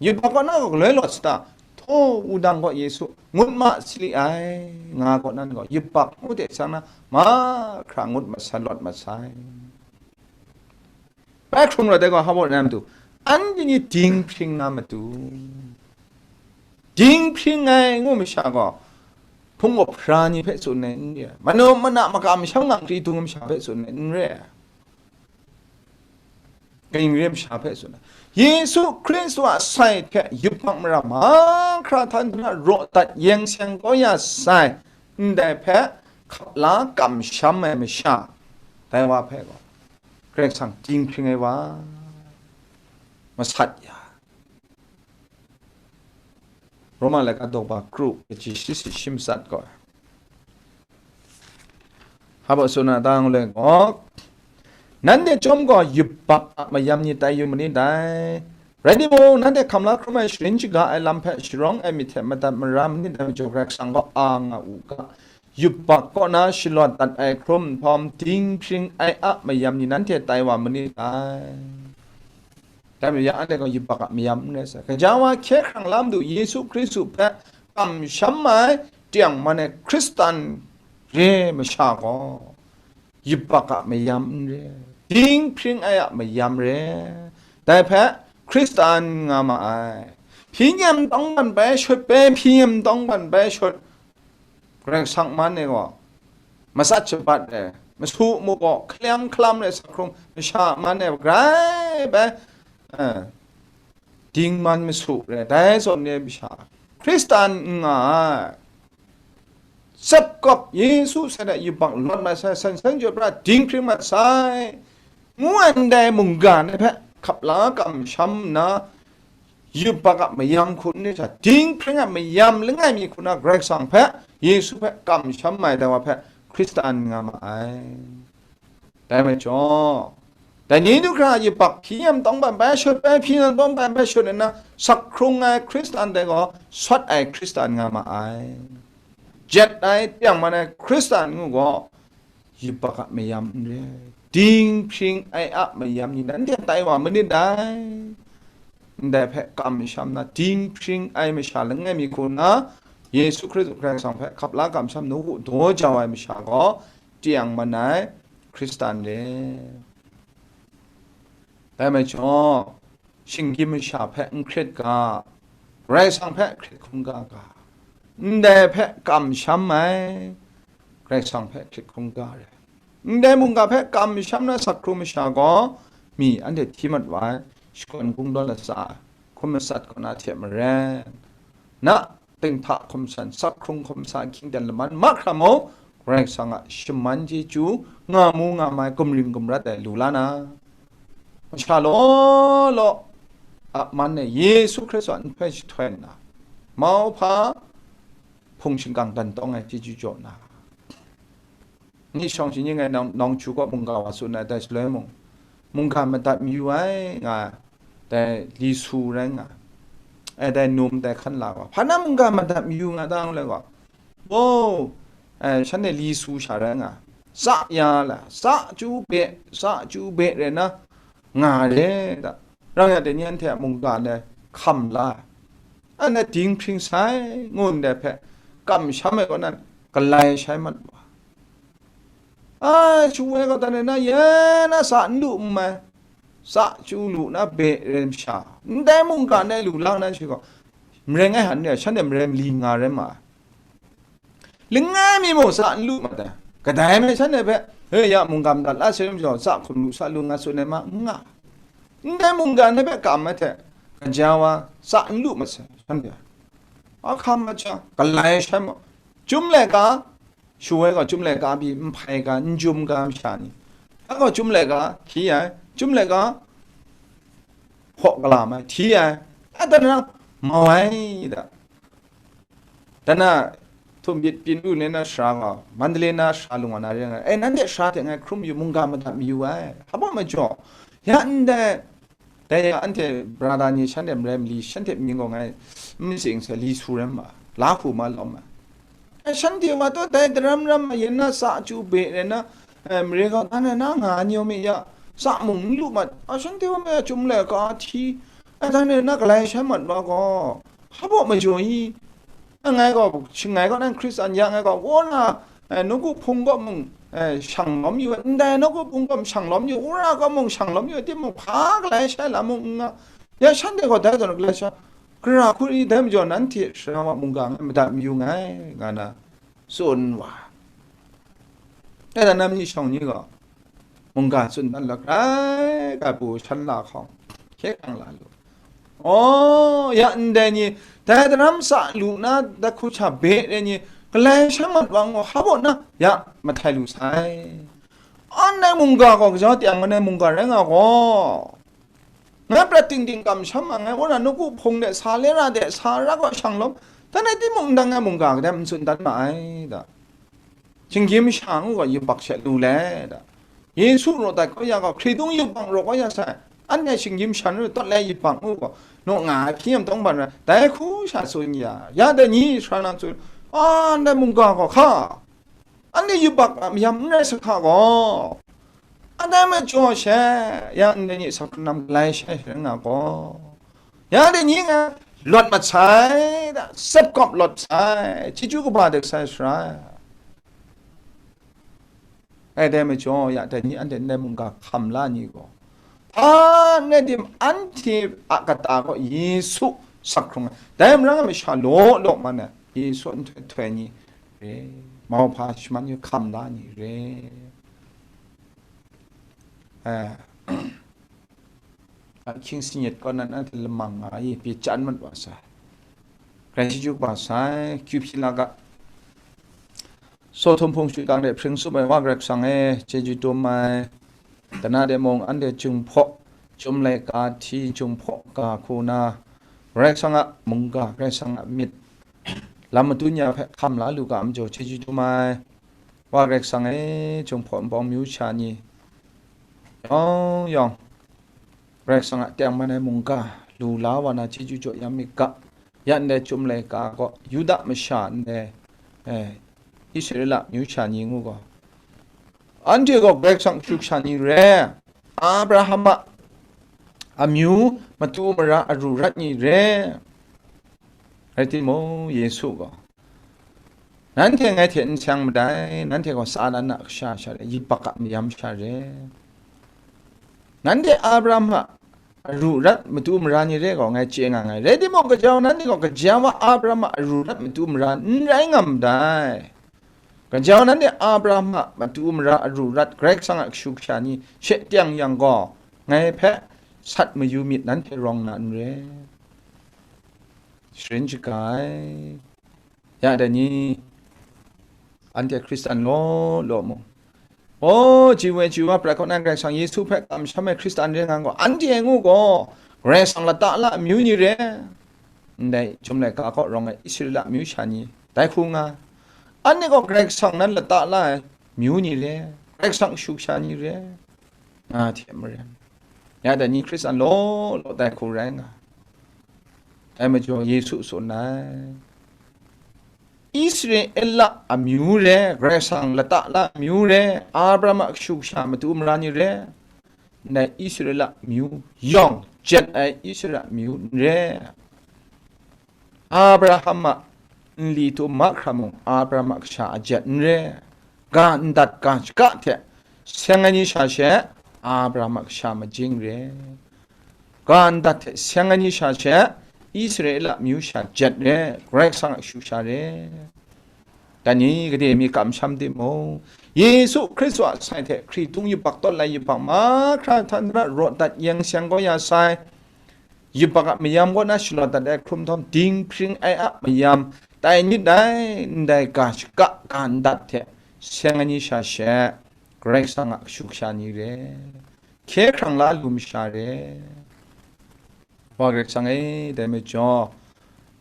Yubak kaw na gaw galoi lawt sata? Htaw, wudang gaw Yesu, ngut ma sali ai, nga gaw nan gaw, yubak ngu de sang na, mahkra ngut masai, lawt masai. Bai hkrung rawt ai gaw, hpa rai na matu? Anhte ni dinghpring na matu. Dinghpring ai ngu masha gaw, hpung gawp hpra ni hpe tsun ai n re ai, manu mana makam masham nga nkri dung masha hpe tsun ai n re ai. Kaning rai masha hpe tsun ai, Yesu Hkristu a sai hte yubak mara mahkra htan htan raw dat yeng seng kau ya sai, ndai hpe hkap la kamsham ai masha, dai wa hpe gaw, Karai Kasang dinghpring ai wa, masat ya. Roma laika daw ba kru kaji shi si shi matsat gaw, hpa tsun na ta ngu le gaw, nanhte chyawm gaw yubak a mayam ni tai yu ma ni dai? Rai timung, nanhte hkam la hkrum ai sharin shaga ai lam hpe sharawng ai myit hte madat mara manit dai majaw, Karai Kasang gaw a nga u ga, yubak kaw na shalawt dat ai hkrum nhtawm, dinghpring ai a mayam ni nanhte tai wa manit dai. Dai majaw, anhte gaw yubak a mayam n rai sai. Gaja wa hkye hkrang la Madu Yesu Hkristu hpe kamsham ai tengman ai Hkristan re masha gaw, yubak a mayam n re, dinghpring ai a mayam re, dai hpe Hkristan nga ma ai. Hpyi nyem tawng ban bai shut, bai hpyi nyem tawng ban bai shut, Karai Kasang man e gaw, matsat shabat e, masu mu gaw, hkalyang hkalam e, sakhkrung masha man e, grai bai, eh, dingman masu re, dai zawn ni masha, Hkristan n nga ai. Tsap kawp Yesu sai hte yubak lawt mat sai, san san jaw pra dinghpring mat sai, ngu ai ndai mungga ni hpe hkap la kamsham nna, yubak a mayam hku n ri sha, dinghpring a mayam langai mi hku na Karai Kasang hpe, Yesu hpe kamsham mai dai wa hpe Hkristan nga ma ai. Dai majaw, dai ni du hkra yubak hpyi nyem tawng ban bai shut, bai hpyi nyem tawng ban bai shut nna, sakhkrung ai Hkristan dai gaw, sawt ai Hkristan nga ma ai. Jet ai, tengman ai Hkristan ngu gaw, yubak a mayam n re, dinghpring ai a mayam ni nanhte tai wa manit dai. Ndai hpe kamsham na, dinghpring ai masha langai mi hku na, Yesu Hkristu Karai Kasang hpe hkap la kamsham, nawku daw jau ai masha gaw, tengman ai Hkristan re. Dai majaw, shinggyim masha hpe n hkrit ga, Karai Kasang hpe hkrit hkungga ga, ndai hpe kamsham ai, Karai Kasang hpe hkrit hkungga re. Ndai mungga hpe kamsham na sakhkrung masha gaw, mi anhte hti mat wa ai, shakawn kungdawn latsa ai, hkum matsat kaw na hte maren, na dinghta hkum san, sakhkrung hkum sa, hkying dan laman mahkra mung, Karai Kasang a shaman chyeju nga mu nga mai, gumring gumrat ai lu la na, masha law law a man e Yesu Hkristu a nhtoi jahtoi nna, mauhpa hpung shingkang dan tawng ai chyeju jaw na, Ni shawng shi ni ngai nawng, nawng chu kaw mungga wa tsun ai, dai shaloi mung, mungga madat mayu ai nga, dai li su rai nga, ai dai num dai hkan la wa, hpa na mungga madat mayu nga dang lai gaw, wow, ai, shanhte li su sha rai nga, tsa ya la, tsa chyu be, tsa chyu be rai na, nga re da. Rang ya de ni anhte a mungga ndai hkam la ai, anhte dinghpring sai ngu ndai hpe kamsham ai kaw nan, galai shai mat wa. Ai, shu woi gaw, dan e na, ya na sa n lu n mai, sa chyu lu na be rai masha, ndai mungga ndai lu lang na shi gaw, marai ngai han re, shanhte marai mali nga rai ma ai. Langai mi mung sa n lu mat ai. Kadai mai shanhte hpe, "He ya, mungga madat la sai majaw, sa hkum lu sa lu," nga tsun ai ma, n nga. Ndai mungga ni hpe kam ai hte, gaja wa sa n lu mat sai, shanhte. Ahkam a hta, galai shai ma, chyum laika, shu woi gaw, chyum laika pyi, nhpai ga, n jum ga masha ni, a gaw chyum laika hti ai, chyum laika hpaw gala mai hti ai, a dan na mau ai da. Dan na, htum myit pyin lu ni na sara gaw, Mandalay na sara lung wa na re nga, e, nanhte sara hte ngai hkrum yu, mungga madat mayu ai. Hpa majaw, ya ndai, dai ya anhte brada ni shanhte marai mali, shanhte mying gaw ngai n matsing sai, li su rai ma, la hku ma lawm ai. E, shanhte wa taw dai daram ram ma yin na, sa chyu be rai na, e, mare ga dan na nga ni yawm e ya, sa mung n lu mat, a, shanhte wa ma ya chyum laika hti, a, dan na galai shai mat wa gaw, hpa majaw i, a, ngai gaw, shangai gaw nan Hkristan ya, ngai gaw, wora, e, nawku hpung gaw mung, e, shang lawm yu ai, ndai nawku hpung gaw shang lawm yu, wora gaw mung shang lawm yu ai, timung hpa galai shai lam mung n nga, ya shanhte gaw dai zawn galai shai, gara hku ri dai majaw nanhte sara wa mungga ngai madat mayu nngai, nga na tsun wa. Dai na, nam ni shawng ni gaw, mungga tsun dan la, grai ga bu shan la hkawng, hkye hkrang la lu. Aw, ya ndai ni, dai daram sa lu na, dai hku sha be re ni, galai shai mat wa gaw, hpa na, ya, mahtai lu sai. Anhte mungga gaw, gaja teng ai mungga rai nga gaw, ngai prat ting ting kamsham ma, ngai wora nawku hpung de, sa lera de, sa ra gaw shang lawm, dan ai timung, ndai ngai mungga kadai n tsun dan ma ai da. Shinggyim masha ngu gaw yubak she lu le da. Yesu raw dat kau ya gaw, hkritung yubak raw kau ya sai. Anhte shinggyim shan ru, tawt lai yubak ngu gaw, naw nga ai hpyi yam tawng ban rai, dai hku sha tsun ya, ya dai ni sara na tsun, a, ndai mungga gaw hka, anhte yubak a mayam n rai sa hka gaw, a dai majaw she, ya ndai ni sa hkrun lam galai shai rai nga gaw, ya dai ni nga lawt mat sai, da, tsep kawp lawt sai, chyeju kaba dik sai sara. Ai dai majaw, ya dai ni anhte ndai mungga hkam la ni gaw, hpa ngai tim anhte a kata gaw Yesu sak hkrung ai. Dai marang masha law law man ai, Yesu nhtoi htoi ni re, mauhpa shaman yu hkam la ni re. Eh, ahkying singnyet kaw nan anhte lamang nga ai, pyi chyan mat wa sai. Grai chyeju kaba sai, kyu hpyi la ga. Saw htum hpung shikang de hpring tsup ai Wa Karai Kasang e, chyeju dum ai. Dana de mung anhte Jinghpaw, Chyum laika hti Jinghpaw ga hku na, Karai Kasang a mungga, Karai Kasang a myit, lam madun ya hpe hkam la lu ga majaw, chyeju dum ai. Wa Karai Kasang e, Jinghpaw npawng myu sha ni yawng yawng, Karai Kasang a tengman ai mungga lu la wa na chyeju jaw ya mi ga. Ya ndai Chyum laika gaw Yuda masha ndai, eh, Israela myu sha ni ngu gaw, anhte gaw Karai Kasang kashu kasha ni re, Abraham a amyu matu mara aru rat ni re. Rai timung, Yesu gaw, nanhte ngai hte n seng madai, nanhte gaw Satan a kasha sha re, yubak a mayam sha re. Nanhte Abraham a aru rat matu mara ni re gaw ngai chye nga nngai. Rai timung, gaja wa nanhte gaw, gaja wa Abraham a aru rat matu mara n rai nga madai. Gaja wa nanhte Abraham a matu mara aru rat Karai Kasang a kashu kasha ni she teng yang gaw, ngai hpe sat mayu myit nanhte rawng na n re. Sharin shaga ai. Ya dai ni, anhte Hkristan law law mung, o, ji woi ji wa prat kaw na Karai Kasang Yesu hpe kamsham ai Hkristan re nga gaw, anhte ngu gaw, Karai Kasang lata la amyu ni re, ndai Chyum laika kaw rawng ai Israela myu sha ni, dai hku nga, anhte gaw Karai Kasang nan lata la ai myu ni re, Karai Kasang kashu kasha ni re, nga hte maren, ya dai ni Hkristan law law dai hku rai nga. Dai majaw Yesu tsun ai, Israela amyu re, Karai Kasang lata la amyu re, Abraham a kashu kasha matu mara ni re, ndai Israela amyu yawng jet ai Israela amyu n re. Abraham a nli tum mahkra mung, Abraham a kasha a jet n re. Ga ndat ga shaka hte seng ai ni sha she, Abraham a kasha majing re. Ga ndat hte seng ai ni sha she, Israela myu sha jet re, Karai Kasang a kashu kasha re. Dai ni gade mi kamsham timung, Yesu Hkristu a sai hte hkritung yubak tawt lai yubak mahkra htan ra rawt dat yen seng kau ya sai. Yubak a mayam kaw na shalawt dat ai hkrum htawm, dinghpring ai a mayam tai nit dai, ndai ga shaka ga ndat hte seng ai ni sha she, Karai Kasang a kashu kasha ni re, hkye hkrang la lu masha re. Wa Karai Kasang e, dai majaw,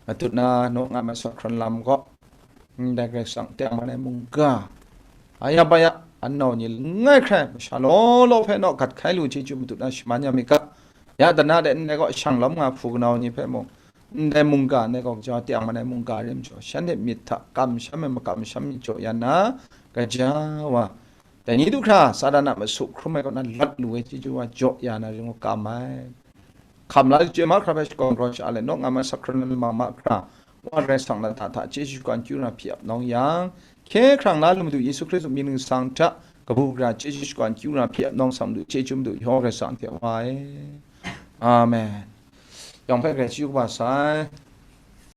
matut na naw nga masat hkran lam gaw, ndai Karai Kasang tengman ai mungga, aya baya, an nau ni langai hkrai masha law law hpe naw gat hkai lu chyeju matut na shaman ya mi ga. Ya dana de ndai gaw shang lawm nga hpu kanau ni hpe mung, ndai mungga ndai gaw gaja tengman ai mungga rim jaw, shanhte myit hta kamsham ai makamsham myit jaw ya na, gaja wa, dai ni du hkra Satan a masu hkrum ai kaw na lat lu ai chyeju wa jaw ya na ring u kam ai. Hkam la lu chye mahkra hpe shakawn grau sha let, naw nga masat hkran lam mahkra, Wa Karai Kasang lata hta chyeju shakawn kyu na hpyi ap nawng yang, hkye hkrang la lu Madu Yesu Hkristu mying ningsang hta kabu gara chyeju shakawn kyu na hpyi ap nawng sang Madu, chyeju Madu, yawng Karai Kasang hte wa ai. Amen. Yawng hpe grai chyeju kaba sai.